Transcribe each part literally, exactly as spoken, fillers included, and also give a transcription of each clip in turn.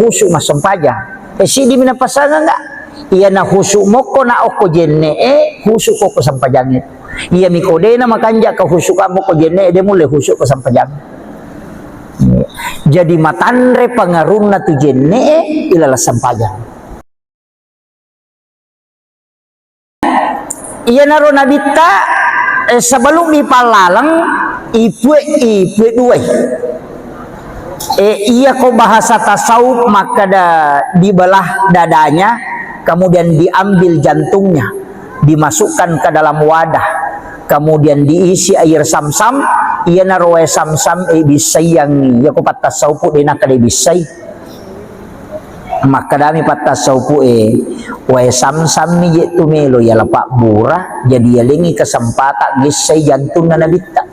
khusyuk massempajang. Eh, siddi mi napasangeng, enggak? Iyana khusyuk mokko na okko jenne'e, khusyuk ko, ko sempajangnge. Iya mi ko de na makanja ka khusyuk mokko jenne'e, de mulle khusyuk ko sempajang. Jadi matanre pengaruhna tu jenne'e ilalang sempajang. Iyanaro Nabitta, eh, sebelum ipallaleng, ipue, ipue duai. Eh, iya ko bahasa tasawuf makkeda dibelah dadanya, kemudian diambil jantungnya, dimasukkan ke dalam wadah, kemudian diisi air samsam, iyanaro wae samsam, eh, bissaiangngi. Iya ko pattasawuf de nakkeda bissai. Makkedami pattasawufu'e, wae samsammi je tu melo yala pabbura, jadi yalengngi kesempatan gessai jantunna Nabitta.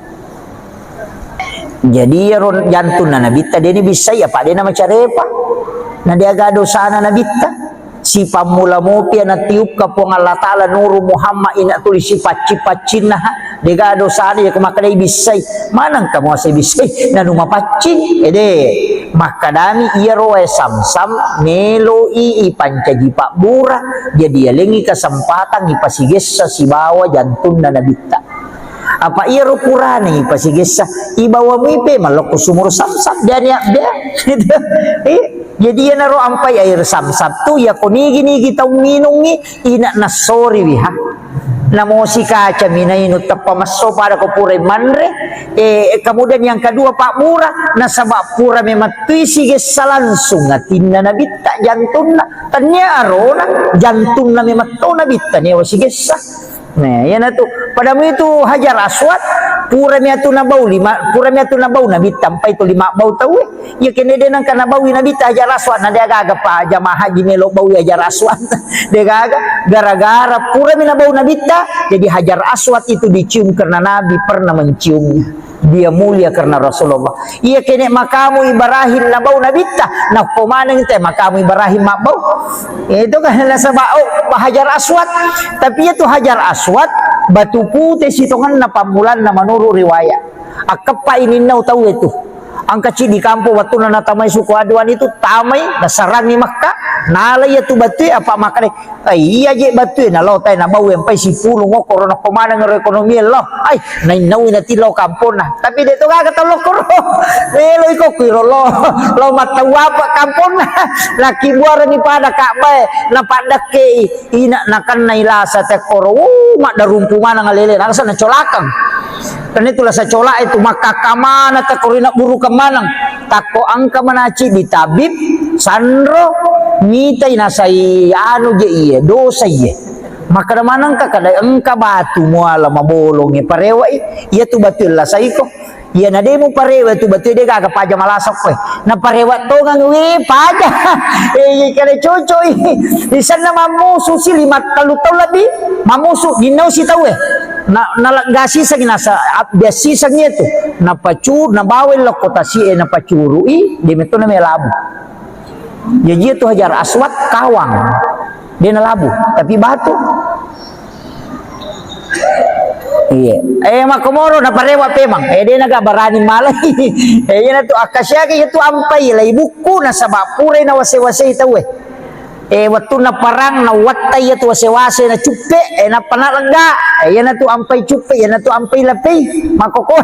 Jadi iyaro jantunna Nabitta deni bissai, apa dena macarepa. Na deaga dosana Nabitta. Sipammula mopi natiupka Puang Allah Ta'ala nuru Muhammad ina tuli sipaccing-paccinna, ha. Degaga dosana, iya ko makkedai bissai. Maneng kamu ase bissai, nanu mapaccing. Ede, makkedami iyaro wae samsam meloi ipancaji pabbura, jadi yalengngi kesempatan ipasigessa sibawa jantunna Nabitta. Apa iyaro purane ipasigessa, ibawa muipe malokko sumur samsam, dani abbe. Gitu. Eh, jadi iyanaro ampai air samsam tu, iya ko nigi-nigi tau minungngi, ina nassoriwi ha. Namosi kaca minainu teppa messo pada ko purai manre, eh, kemudian yang kedua pabbura, nasaba pura memettui sigessa langsung atinna Nabitta jantunna, tania arona jantunna memetto Nabitta newa sigessa. Nah, iyanatu. Padamu itu Hajar Aswad, pura miatu nabau lima, pura miatu nabau Nabitta, ampai tu lima bau tauwe. Iya kene de nangka nabaui Nabitta Hajar Aswad, na degaga pa jamaah haji melo baui Hajar Aswad. Degaga, gara-gara purami nabau Nabitta, jadi Hajar Aswad itu dicium karena Nabi pernah menciumnya. Dia mulia karena Rasulullah. Iya kene makamu Ibrahim nabau Nabitta, nakko maneng te makamu Ibrahim mabbau. Itu kan nasaba, oh, Hajar Aswad. Tapi itu Hajar Aswad, batu pute sitongenna pammulanna menurut riwayat. Akkeppa ininnau tau itu. Engka ciddi kampong wettunna natamai suku Adwan itu, tamai, nasarangi Mekka, nala iya tu batue, apa makkeda, "Eh, iya je batue, nalo tai nabau empai sipulung okkoro nakko maneng ro ekonomi lo." Ai, nainnau nati lo kamponna. Tapi de to gaga tau lokkoro. Melo iko kuiro lo, lo mattau apa kamponna. Nakibuarani pada Ka'bae, napaddakkei, ina nakennai lasa tekkoro. Uh, maddarumpu maneng alele, nasa nacolakang. Karena itu lasa colak itu, makkakka maneng, takko rina burukang maneng. Takko engka manaci di tabib, sanro, mitai nasai anu je iye, dosa iye. Makkeda manengka, kada engka batu muala mabolongnge parewa'i, iya tu batu lasaiko. Iya na demu parewa tu batu de gaga paja malasa koe. Na parewa tongang we paja. Eh, kada cocok i. Di sana mamusu si lima tellu taung lebih. Mamusu, dinnau si tauwe. Na, naleggasisangngi nasa, abbiassisangngi itu. Napacu-, nabawai lokko tasi'e, napacuru'i, de metto na melabu. Jaji itu Hajar Aswad kawang. De nalabu, tapi batu. Iya. Eh, makkomoro naparewa pemang. Eh, de naga barani malai. Eh, iya natu akkasiaki itu ampai lai bukku nasaba purai nawase-wasei tauwe. Eh, wettunna parang, nawattai iya tu wase-wase, nacuppe, eh, nappa nalegga. Eh, iyanatu ampai cuppe, iyanatu ampai lapei. Makkoko,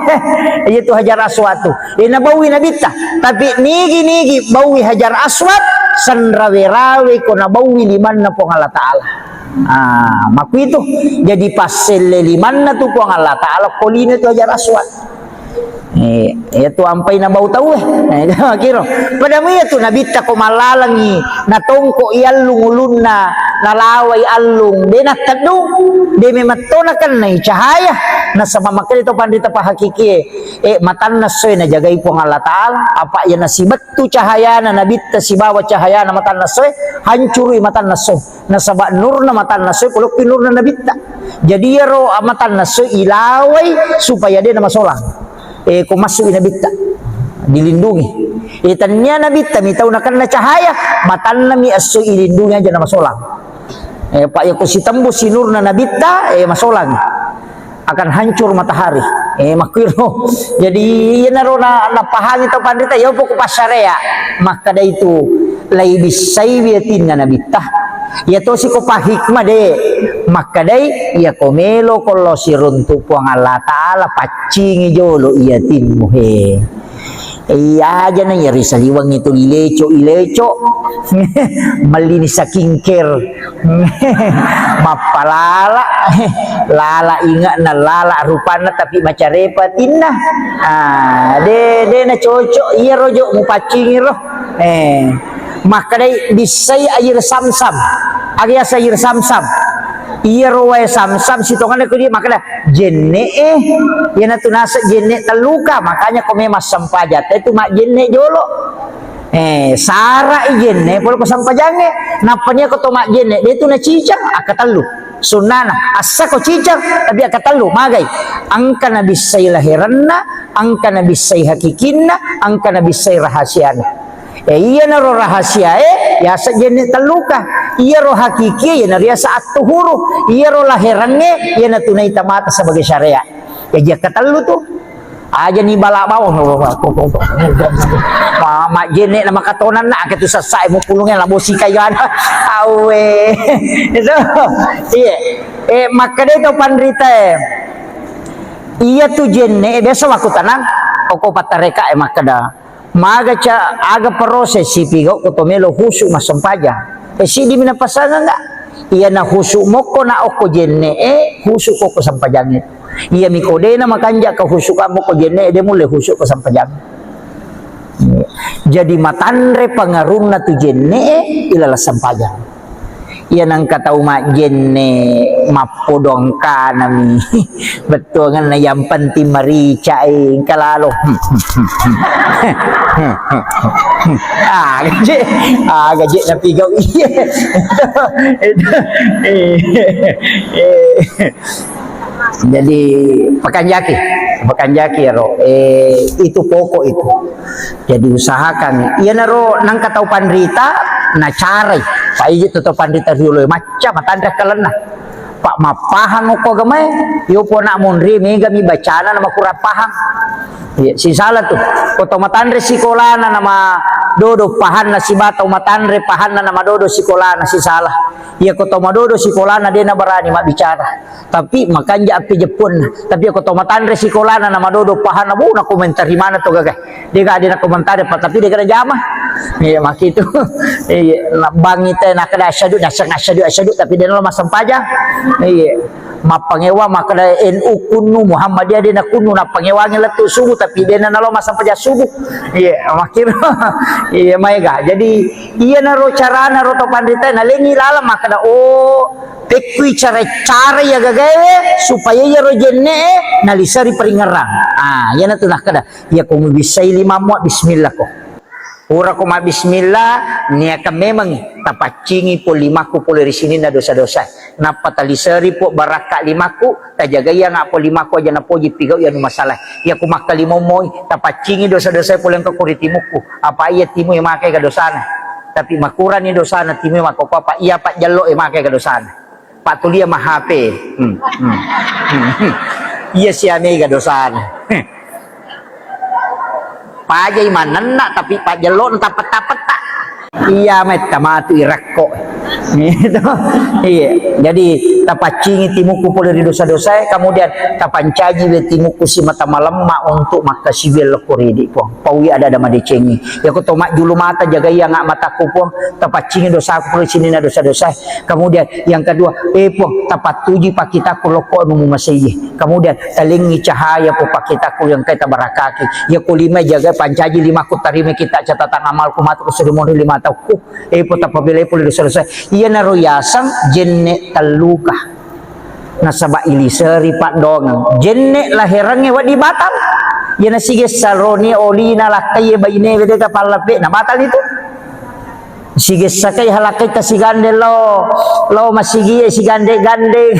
eh, iya tu Hajar Aswad tu. Eh, nabaui Nabitta. Tapi nigi-nigi baui Hajar Aswad, sanrawe-rawe ko nabaui limanna Puang Allah Ta'ala. Ah, makkuitu. Jadi passelle limanna tu Puang Allah Ta'ala, ko lino tu Hajar Aswad. Eh, iya tu ampai nabau tauwe. Eh, kiro. Padamu iya tu Nabitta ko mallalengi, natongko i allung ulunna, nalawai allung, de natteddung, de memetto nakennai cahaya. Nasaba makkeda to panrita pahakikie, eh, matanna essoe najagai Puang Allah Ta'ala, apa iya nasibettu cahayana Nabitta sibawa cahayana matanna essoe, hancurui matanna essoe. Nasaba nurna matanna essoe poloppi nurna Nabitta. Jadi iyaro matanna essoe ilawai supaya de namasolang. Eh, ko massu'i Nabitta, dilindungi. Eh, tania Nabitta mi tau nakenna cahaya, matanna mi essoe ilindungi aja namasolang. Eh, pa iya ko sitembus si nurna Nabitta, eh, masolang. Akan hancur matahari. Eh, makkuiro. Jadi, iyanaro na, napahangi tau panrita, iya poko passarea. Makkeda itu, Laibissaiwi atinna Nabitta. Iya tosi ko pahikmah de'. Makkedai, iya ko melo ko lao siruntu' Puang Allah Ta'ala, paccingi jolo iya atimmu, he. Iya aja na iya ri saliweng itu ileco', ileco'. Mellini skincare. Mappalala, lala inge'na, lala rupanna, tapi macarepa atinna. Ah, de', de' na cocok, iyaro jo mupaccingi ro. Eh, makkedai bissai air samsam. Aga yaseng air samsam? Iyaro wae samsam sitongenna ko di makkeda jenne'e, iyanatu naseng jenne' telluka, makanya ko memang sempajang te tu majjenne' jolo. Eh, sara'i jenne' pole ko sempajangnge. Nappa nia ko to majjenne', de' tu nacicang, akkatellu. Sunnana, assa ko cicang, tapi akkatellu, magai. Engka nabissai laherenna, engka nabissai hakikinna, engka nabissai rahasiana. Eh, iyanaro rahasiae, yaseng jenne' telluka. Iyaro hakikie, iyana riaseng attuhuru. Iyaro laherengnge, iyanatu naita mata sebagai syariat. Jaji akkatellu tu. Aja ni bala bawang. Ma-, majjenne' na makatonanna, ake tu sessae mupulungnge labo sikai gana. Awe. Itu. Iya. Eh, makkeda to panritae. Iya tu jenne', eh, biasa waktu tanang, oko pattareka, eh, makkeda. Maga ca-, aga proses sipigau ko to melo khusyuk massempajang. Eh, siddi mi napasangeng ga? Iyana khusyuk mokko na okko jenne'e, khusyuk ko, ko sempajangnge. Iya mi ko de' na makanja' ka khusyuk mokko jenne'e, de' mulle khusyuk ko sempajang. Jadi matanre pangarunna tu jenne'e, ilaleng sempajang. Iya nengka tau majjenne' mappodong kanami. Bettuangenna yang penting marica, eh, engka lalo. Aga je, aga je napigau iya. Jadi pakanjaki, pakanjaki ero, eh, itu pokok itu. Jadi usahakan, iyanaro nengka tau panrita nacarai. Paiji tu tau panrita riolo macca matanre akkalenna. Pa' mappahang okko agamae, iyo pona monri mega mi bacana na makurang pahang. Iya, sisala tu. Ko tau matanre sikolana nama dodo pahanna siba tau matanre pahanna nama dodo sikolana sisala. Iya ko tau madodo sikolana de' na barani mabbicara. Tapi makanja' appejepponna. Tapi ko tau matanre sikolana na madodo pahanna, bu, na komentari mana to gaga. De' ga de' na komentari pa, tapi de' ga na jama. Iya, makkitu. Iya, na bangi te na kada asyadu, na asyadu, asyadu, tapi de' na lo massempajang. Iya. Mappangewa makkeda N U kunnu, Muhammadiyah de' na kunnu, nappangewangi lettu subuh, tapi de' na lo massempajang subuh. Iya, makkitu. Iya, maega. Jadi, iyanaro carana ro to panrita, nalengi laleng makkeda, oh, pekkui cara-cara iya gagae supaya iyaro jenne'e naliseri paringerang. Ah, iyanatu nakkeda, iya ko mubissai limammu, bismillah ko. Pura ko mabbismillah, niakan memangi tapaccingi po limakku pole ri sininna dosa-dosa. Nappa taliseri po barakka limakku, tajagaianga po limakku aja napoji pigau iyanu masalah. Iya ko makkalimomoi, tapaccingi dosa-dosa pole engka ko ri timukku. Apa iya timu e makai ga dosana. Tapi makurani dosana timu e makkoko apa iya pajjello e makai ga dosana. Pattulia ma H P. Hmm, hmm, hmm, hmm. Iya sia mega dosana. Hmm. Pajai manenna tapi pajjello tapetta-petta. Iya metta matu irakko. Gitu. Iya. Jadi tapaccingi timukku pole ri dosa-dosae, kemudian tapancaji we timukku simata malemma untuk makkasiwiang lokko ridi, Puang. Paui ada-ada madecengi. Yako to majjulu mata jagai anga matakku, Puang. Tapaccingi dosaku pole sininna dosa-dosae. Kemudian yang kedua, eh Puang, tapattuji pakkitakku lokko anu mumasei. Kemudian talengi cahaya po pakkitakku yang kai tabarakaki. Yako lima jaga pancaji limakku tarima kita catatan amalku matu ko sudah monri lima tahunku. Eh Puang tapabelai pole dosa-dosa. Iyanaro yaseng jenne telluka. Nasaba iliseri paddongeng. Jenne laherengnge wedding batal. Iyana sigessa roni olina lakkai bainewe dega pallape na batal itu. Sigessakai halakkaita sigandeng lao, lao masigie sigandeng-gandeng,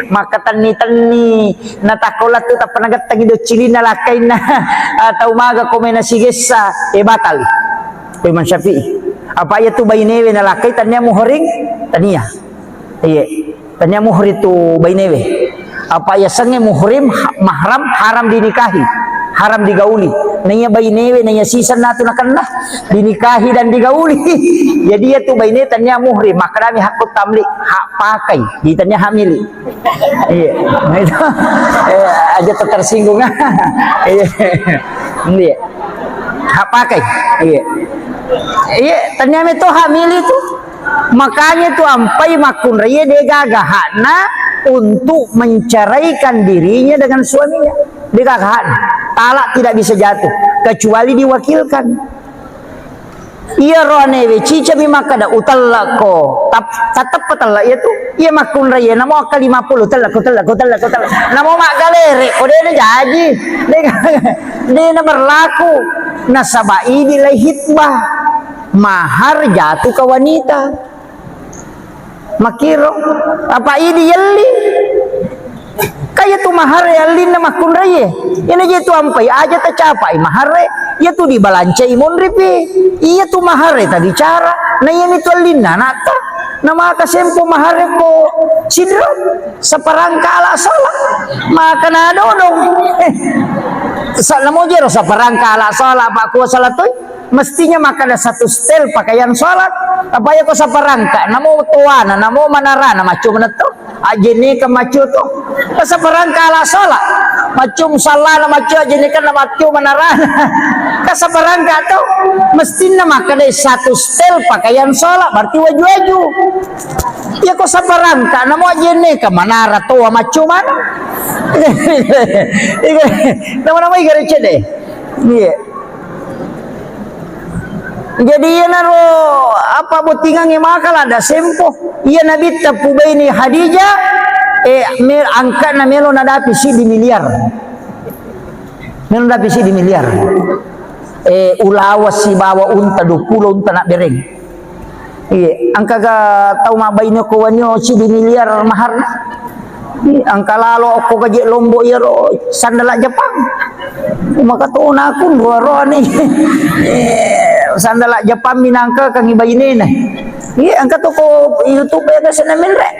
makkatenni-tenni, natakko lettu tappa nagettengi doccilinna lakkainna, ah, tau maga komena sigessa, eh, batal. Ko Imam Syafi'i. Apa iya tu bainewe nalakkai tania muhrim? Tania. Iye. Tania muhrim tu bainewe. Apa iya sengnge muhrim, ha-, mahram, haram dinikahi. Haram digauli. Naiya bainewe, naiya sisenna tu nakenna, dinikahi dan digauli. Jadi, iya tu baine tania muhrim, makkedami hakku tamlik, hak pakai, di tania hak milik. Iya. Nah, itu, eh, aja tersinggung. Iya. Iya. Hak pakai. Iya. Iya, tania meto hak milik tu. Makanya tu ampai makkunrai de gaga hakna untuk menceraikan dirinya dengan suaminya. De gaga hakna. Talak tidak bisa jatuh kecuali diwakilkan. Iya roane we cica mi makkada utellakko. Tap-, tateppa tella iya tu. Iya makkunrai namo akka lima puluh tellakko, tellakko, tellakko, tellakko. Namo maggalere ko de na jaji. De, de na berlaku. Nasaba idi lai hitbah. Mahar jatuh ke wanita. Makkiro, apa idi yelli? Kaya tu mahar yellinna makkunraie. Ina je tu ampai aja tacapai mahare, iya tu dibalancai monripi. Iya tu mahare tabicara. Na iya mi tu ellinna anatta. Na maka sempo mahare ko sidro saparangka ala sola. Maka na dodong. Eh, sa-, namo jero saparangka ala sola, Pak, kuasa latoi. Mestinya makkada satu setel pakaian sholat. Apa ya ko saparangka, namo toana, namo manarana, maccu menetto. Ajene ke maccu to. Ke saparangka ala sholat. Maccu sallana maccu, ajene ke na maccu manarana. Ke saparangka to. Mestinya makkada satu setel pakaian sholat, berarti waju-waju. Ya ko saparangka, namo ajene ke manara toa maccu mana. Nama-nama igare cede. Iya. Jadi iyanaro apa bottingangnge maka ladda sempo. Iya Nabitta pubaini Khadijah, eh, me-, angka'na melo nadapi siddi miliar. Melo nadapi siddi miliar. Eh, ulawa sibawa unta, dua puluh unta nabbereng. Iya, engkaga tau mabbaine ko wanio siddi miliar maharna? Iya, engka lalo ko gaje Lombok iyaro sandala Jepang. Maka tona kunro roani. Eh, sandala Jepang minangka kangi bainena. Iya, engka to ko YouTube ya, biasa na menre.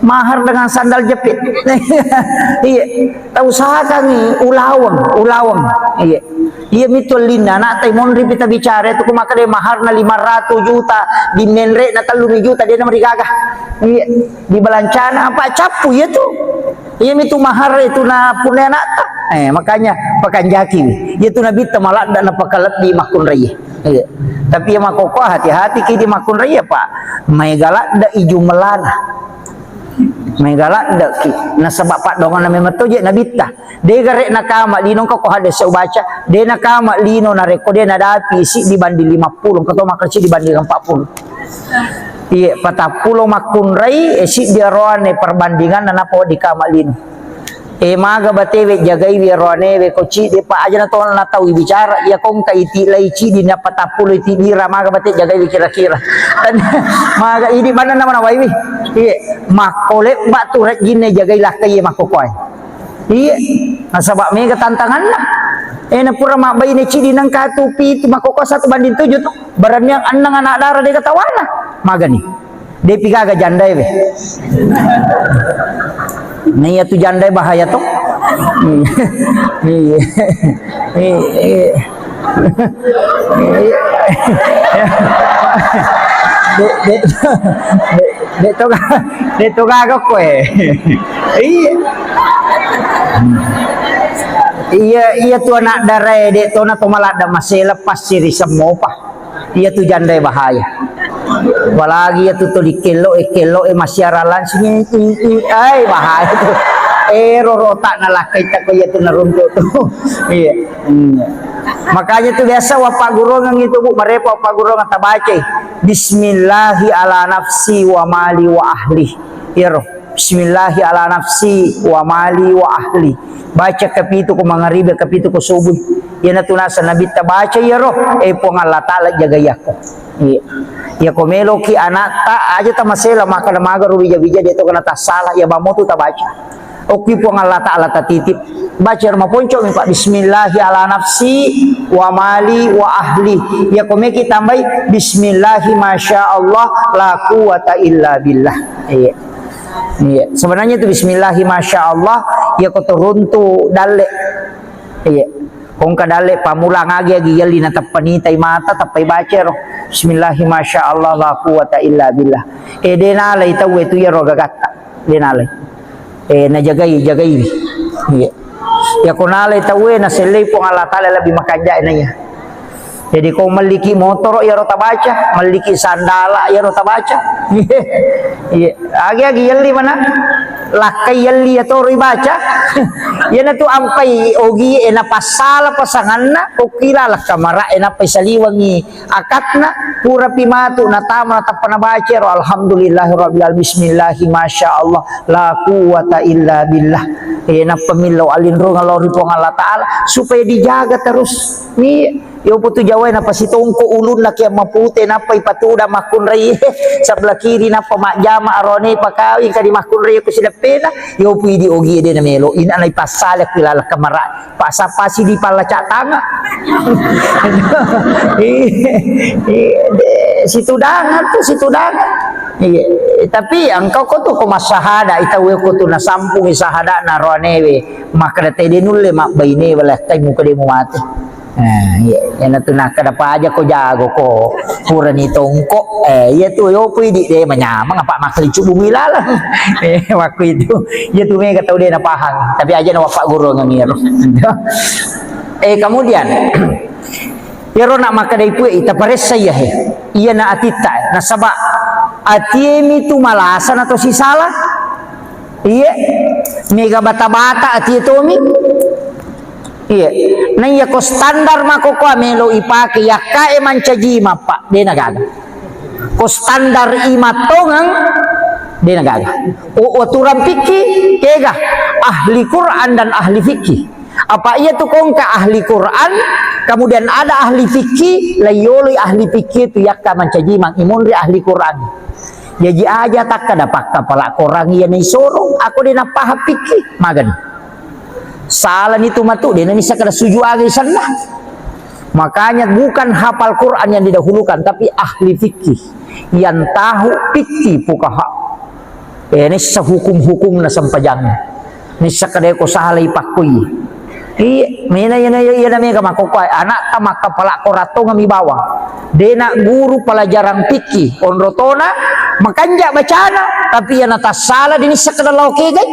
Mahar dengan sandal jepit. Iya, tau usahakangi ulaweng, ulaweng. Iya. Iya mitu ellinna, anakta monripi tabicara itu, ku makkeda maharna lima ratus juta, di menre'na tellumi juta, de namarigaga. Iya, di balancana apa cappu iya tu. Iya mitu mahar itu na punnai anakta. Eh, makanya pakanjaki. Iya tu Nabitta maladda napakalebbi makkunrai. Iya. Tapi iya makkokkoe hati-hati ki di makkunrai, Pak. Maega ladda i jumlana. Maega laddaki. Nasaba paddoanganna memang to je Nabitta. De gare nakama lino engka ko hadis ubaca, de nakama lino narekko de nadapi siddi banding lima puluh, engka to makkeda siddi banding empat puluh. Iye, patappulo makkunrai, eh, siddi aroane perbandinganna nappa wedding kama lino. Eh, maga batewe jagaiwi aroanewe ko ciddi pa aja na to na tau bicara, iya ko engka iti lai ciddi na patappulo iti bira, maga bate jagaiwi kira-kira. Maga idi manenna manawaiwi. Iye, makko lebba tu rejjinna jagai lakkai iye makkokoe. Iya, nasaba mega tantanganna. Eh, na pura mabbaine cidi nengka tu pitu makkokkoe satu banding tujuh tu. Baraniang enneng anak dara dega tawana. Magani. Depi gaga jandae we. Nah, iya tu jandae bahaya to. Iya. Iya. Iya. De, de, de, de to ga-, de to gaga koe. Iya. Iya, iya tu anak darae, de to na to maladda masela passiri semmopa. Iya tu jandae bahaya. Apalagi iya tu tuli kello e, kello e masiara langsung, i, i, i, ai, bahaya tu. Eh, roro tak nalakkai tak ko iya tu naruntuk tu. Iya. Hmm. Makanya tu biasa wappaggurungang itu, Bu, marepa wappaggurungang tabacai. Bismillahi ala nafsi wa mali wa ahli. Iyaro. Bismillahi ala nafsi wa mali wa ahli. Baca kapitu ko mangaribi, kapitu ko subuh. Iyana tu nasa Nabitta baca iyaro. Eh, Puang Allah Ta'ala jagai yakko. Iya. Iya ko meloki anakta aja tamasela makkada maga ro wija-wija de to kena tassala, iya bamo tu tabaca. Okki Puang Allah Ta'ala tatitip. Baca ro maponco mi, Pak. Bismillahi ala nafsi wa mali wa ahli. Iya ko meki tambai bismillahi masya Allah la quwata illa billah. Iya. Iya. Sebenarnya itu bismillahi masya Allah, iya ko turun tu dalle. Iya. Kongka dalle pammulang agi-agi yelli na tappa nitai mata, tappa ibaca ro. Bismillahi masya Allah la quwwata illa billah. E de nalai tauwe tu iyaro gagatta. De nalai. E najagai, jagai. Iya. Ya ko nalai tauwe na sellei Puang Allah Taala lebih makanja na iya. Jadi ko melliki motoro iyaro tabaca, melliki sandala iyaro tabaca. Iya. Agi-agi yelli mana? Lakkai yelli ya toro ibaca. Iyana tu ampai ogi e napassala pasanganna, okkila lakka mara e nappai saliwangi akatna, purapi matu natama natappa nabaca ro alhamdulillahirabbil alamin, bismillahi masya Allah la quwwata illa billah. E nappa millau alinrungang lao ri Puang Allah Taala supaya dijaga terus. Ni Yopo tu Jawa napasitongko ulunna ke mapute, nappa ipatuda makkunrai sebelah kiri, nappa majjama arone pakawing kadi makkunrai ko sideppena. Yopo idi ogi de namelo ina nai passale ku ilala kamara. Pasa pasi di pala catanga. Iya, iya, de, situdangan tu, situdangan. Iya, tapi engkau ko tu ko massahada, itawe ko tu nasampung sahada na roanewe, maka de nulle mabbaine wala kai muka de mu mate. Nah, iya, iyana tu nakkeda paja ko jago ko purani tongko. Eh, iya tu yopo idi de manyamang apa makkeliccu bumi lalang. Eh, waktu itu, iya tu mega tau de napahang. Tapi aja na wappa guru ngangiro. Eh, kemudian, iyaro na makkeda ipue ita paressa iya he. Iyana atitta, nasaba atiemi tu malasa na to sisala. Iya, mega bata-bata atie tomi. Iya. Na iya ko standar makkokkoe melo ipake yakkae mancaji mappa, de na gaga. Ko standar imattongeng, de na gaga. O, aturan fikih, kega ahli Quran dan ahli fikih. Apa iya tu kongka ahli Quran, kemudian ada ahli fikih, laiyoloi ahli fikih tu yakka mancaji mang imunri ahli Quran. Jaji aja takkada pakkapala Quran iya naisoro, aku de napahang fikih, magani. Salani tu matu, de nanissa kada suju aga isanna. Makanya bukan hafal Quran yang didahulukan, tapi ahli fikih yang tahu fikih fukaha. Eh, nissa hukum-hukum na sempajang. Nissa kada ko salai pakkoi. Iya, mena iyana, iyana mega makkokkoe, anakta makkapala Quran tongeng mi bawang. Dena guru pelajaran fikih, onrotona makanja bacana, tapi iyana tassala dinissa kada lao kegai.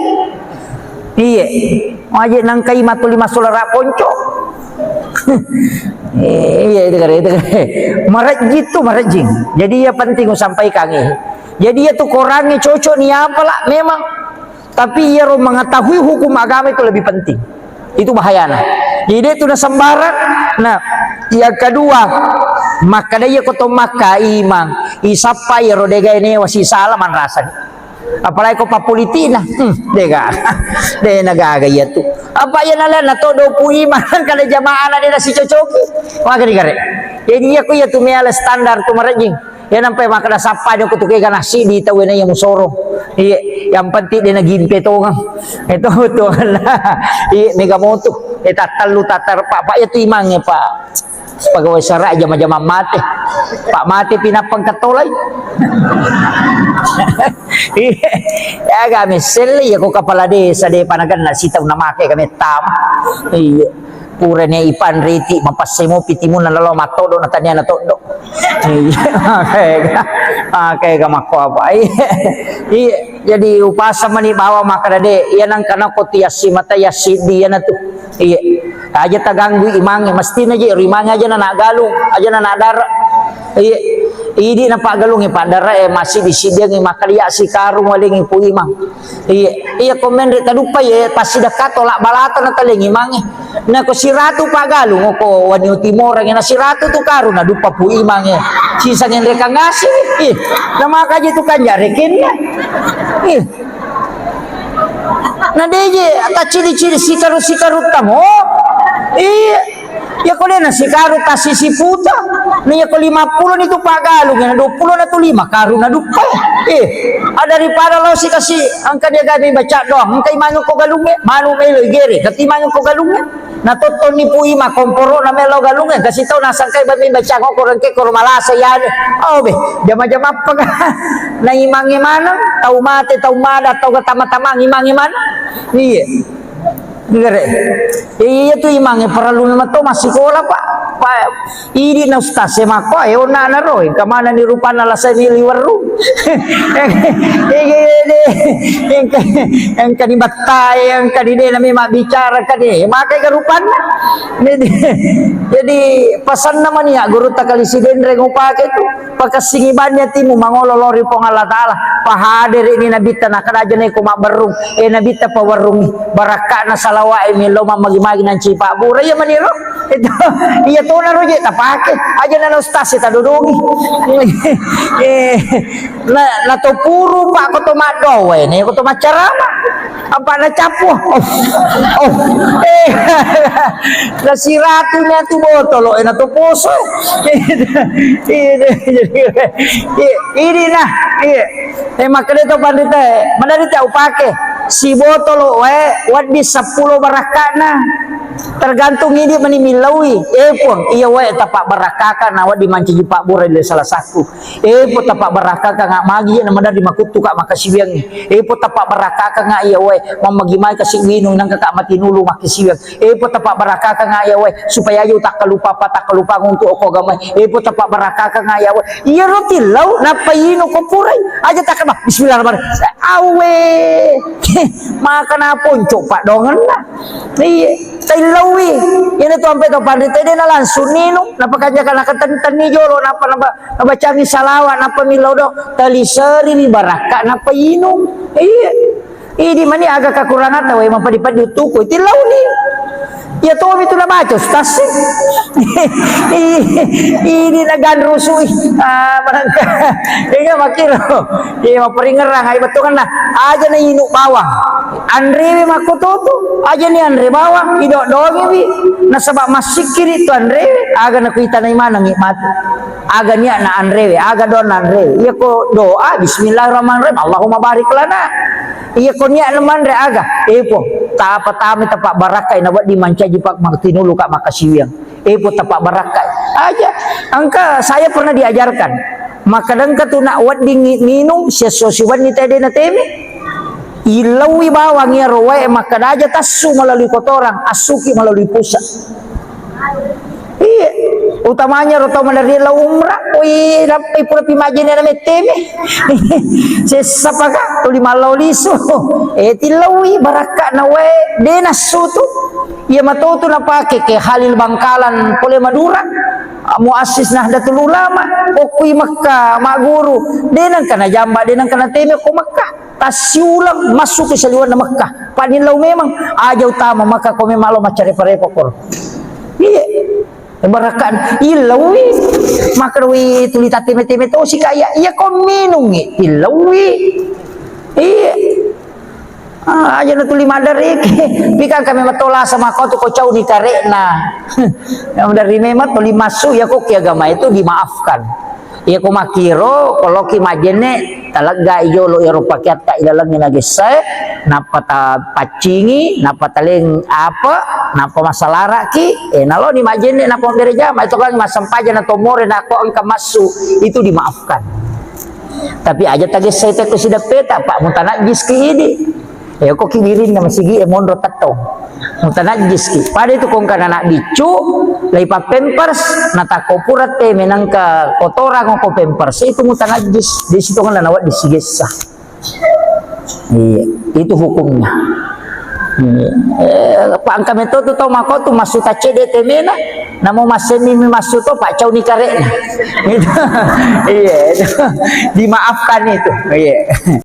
Iya. Maje nangkai matuli massulara ponco. Iya, itu kare, itu kare. Marejjing tu, marejjing. Jadi iya penting usampaikan, eh. Jadi iya tu Qurannya cocok ni apalah memang. Tapi iyaro mengetahui hukum agama itu lebih penting. Itu bahayana. Jadi itu na sembarang. Nah, yang kedua, makkada iya ko to makka imang, isappa iyaro degae newa sisala manrasani. Apalagi ko pappolitikna, hmm, dega, de na gaga iya tu. Apa iya nalena to dopu imang kada jamaahna de nasicocoki. Magani kare. Jadi iya ko iya tu meala standar tu marejjing. Iya nampai makkada sappa joko tu kega nasi di tau na iya musoro. Iya, yang penting de na gimpe tongeng. Itu tuan. Iya, mega motu. Eh, tattallu tatar pak, pak iya tu imang ya pak. Pegawai sara jama-jama mate. Pak mate pinapang ketolai. Iya. Ya kami sel ya ko kepala desa de panagan nasi tau namake kami tam. Iya. Purane ipanriti mapasse mopi timunna nalo mattodo na tania na toddo. Iya, makega, makega makko apa? Iya, iya. Jadi upasa mani bawa makkada de, iya nangka nako tu yassi mata yassi di iyana tu. Iya. Aja taganggui imangnge, mestina je ri imangnge aja na galung, aja na dara. Iya. Idi na paggalungnge, padara e masih disidiangi makkada ya sikarung walengi pu imang. Iya, iya ko menre taduppa ye passidakka tolak balata na talengi imangnge. Nako siratu paggalung ko Wanio Timorang na siratu tu karung na duppa pu imangnge. Sisa ngenre kangasi. Ih, na makaji tu kanja rekenna. Ih. Na deje taccili-cili sikaru-sikaru tamo. Iya. Iya ko dena sikaru tasisi puta. Na iya ko lima puluh ni tu paggalung na dua puluh na tu lima karung na duppa. Eh, ah, daripada lo sikasi angka dia gabe baca doang. Engka imangnge ko galungnge, manu melo igere, kati imangnge ko galungnge. Na tottonni pu ima komporo na melo galungnge, kasi tau nasangkai babe baca ko korang ke koro malasa ya de. Oh be, jama-jama apa ga? Na imangnge maneng, tau mate, tau mada, tau ga tama-tama imangnge maneng. Iya. Gere. Iya tu imangnge parellu memang to massikola, Pak. Pak, idi na ustaz e makko, e, onna na ro, engka manenni rupanna lasai ni liwerru. Iya, iya, iya, iya. Engka, engka ni battai, engka ni de na memang bicara ka de. Makai ka rupanna. Jadi, jadi pasanna mani ya guru takali sidenre ngupake tu. Pakessingi banni atimu mangolo lao ri Puang Allah Ta'ala. Pahadere ni Nabitta, nakkeda aja neko mabberrung. Eh, Nabitta pawerrungi. Barakka'na salawa'e mi lao mammagi-magi nanci pabbura. Iya maniro. Itu, iya tona ro je tapake. Aja na ustaz e tadodongi. Eh, na, na to puru, Pak, ko to maddowe, ne ko to maccarama. Apa na cappu? Oh, oh, eh, na siratu na tu botolo, eh, na to poso. Eh, ini, ini nah, iya. Eh, makkeda to pandita, eh, mana dita upake? Si botolo, eh, waddi seppulo barakka'na. Tergantung idi mani millaui. Eh, Puang, iya wae tapabbarakkakan, na waddi mancaji pabbura di salah satu. Eh, po tapabbarakkakan nga magi na maderri makuttu ka makkasiwiang. Eh, po tapabbarakkakan nga iya wae mammagi mai kasi winung nangka ka matinulu makkasiwiang. Eh, po tapabbarakkakan nga iya wae supaya aja takkalupa apa takkalupa untuk oko agama. Eh, po tapabbarakkakan nga iya wae. Iya roti lau napa inu ko purai. Aja takkalupa. Bismillahirrahmanirrahim. Awe. Maka na ponco padongenna. Iya, taillaui. Iyana tu ampe to panrita de na langsung ninu, napa kanjaka naka ten-, tenni jolo, napa, napa, nabacami salawa, napa millau do, taliseri mi barakka, napa inung. Iya. Idi mani aga kakurangata wae mapadi-padi utuku, tillauni. Iya tomi tu nabaca ustaz. Idi naganrusui. Ah, manangka. Inga makiro. Iya, mapparingerrang, ai bettuanna. Aja na inu bawang. Anrewe makkototo. Aja ni anre bawang, idodongiwi. Nasaba massikkiri tu anrewe. Aga na kuitanai manengi matu. Aga niatna anrewe, aga doanna anrewe. Iya ko doa, bismillahirrahmanirrahim. Allahumma barik lana. Iya ko niatna manre aga. Epo, tapa tami tapa barakkai na wedding mancaji pak maktinulu ka makasiwiang. Eh, po tapabbarakkai. Aja. Engka saya pernah diajarkan. Makkadangka tu nak weddingngi minung, siesso siwenni tede na teme. Illaui bawang iyaro wae makkada aja tassu melalui kotoran, assuki melalui pusat. Iya. Utamanya ro tau maderri lao umrah, wih, nappai pura pi majjene na metteme. Sessa paka, tuli mallau lisu. Eh, tillaui barakka na wae, de nassu tu. Iya matotu napake ke Halil Bangkalan pole Madura, muassis Nahdlatul Ulama, okkui Mekka magguru, de nengka najamba, de nengka nateme ko Mekka. Tassiulang massu ke saliwenna Mekka. Panillau memang aja utama Mekka ko memang lo maccare parepo koro. Iya. Barakka illaui. Makkerui tuli tateme-teme tosi kaya. Iya ko minungi illaui. Iya. Ah, aja na tuli maddariki. Pikang kami matolasa mako tu ko cauni karekna. Yang dari memang tuli masuk ya kok agama itu dimaafkan. Iya ko makkiro, koloki majjenne, taleggai jolo iyaro pakeatta ilalengnge nagessae, nappa tapaccingi, nappa taleng apa, nappa masalaraki, eh, naloni majjenne, nappa mabbere jama, itu kan massempajang na tomore, nako engka massu, itu dimaafkan. Tapi aja tagessai tekko sideppeta, Pak, mutanajjis ki idi. Eh, ko ki wirinna masigi e monro tettong. Mutanajjis ki. Pada itu kongkana anak biccu, laipa pampers, natakko pura teme nangka kotorang ko pampers, itu mutanajjis. Di situ kan nawa disigessa. Iya, itu hukumnya. Iya. Eh, apa engka metto tu tau mako tu massu taccede temena, namo massemi mi massu to, Pak, cauni karekna. Itu. Iya, itu. Dimaafkan itu. Iya.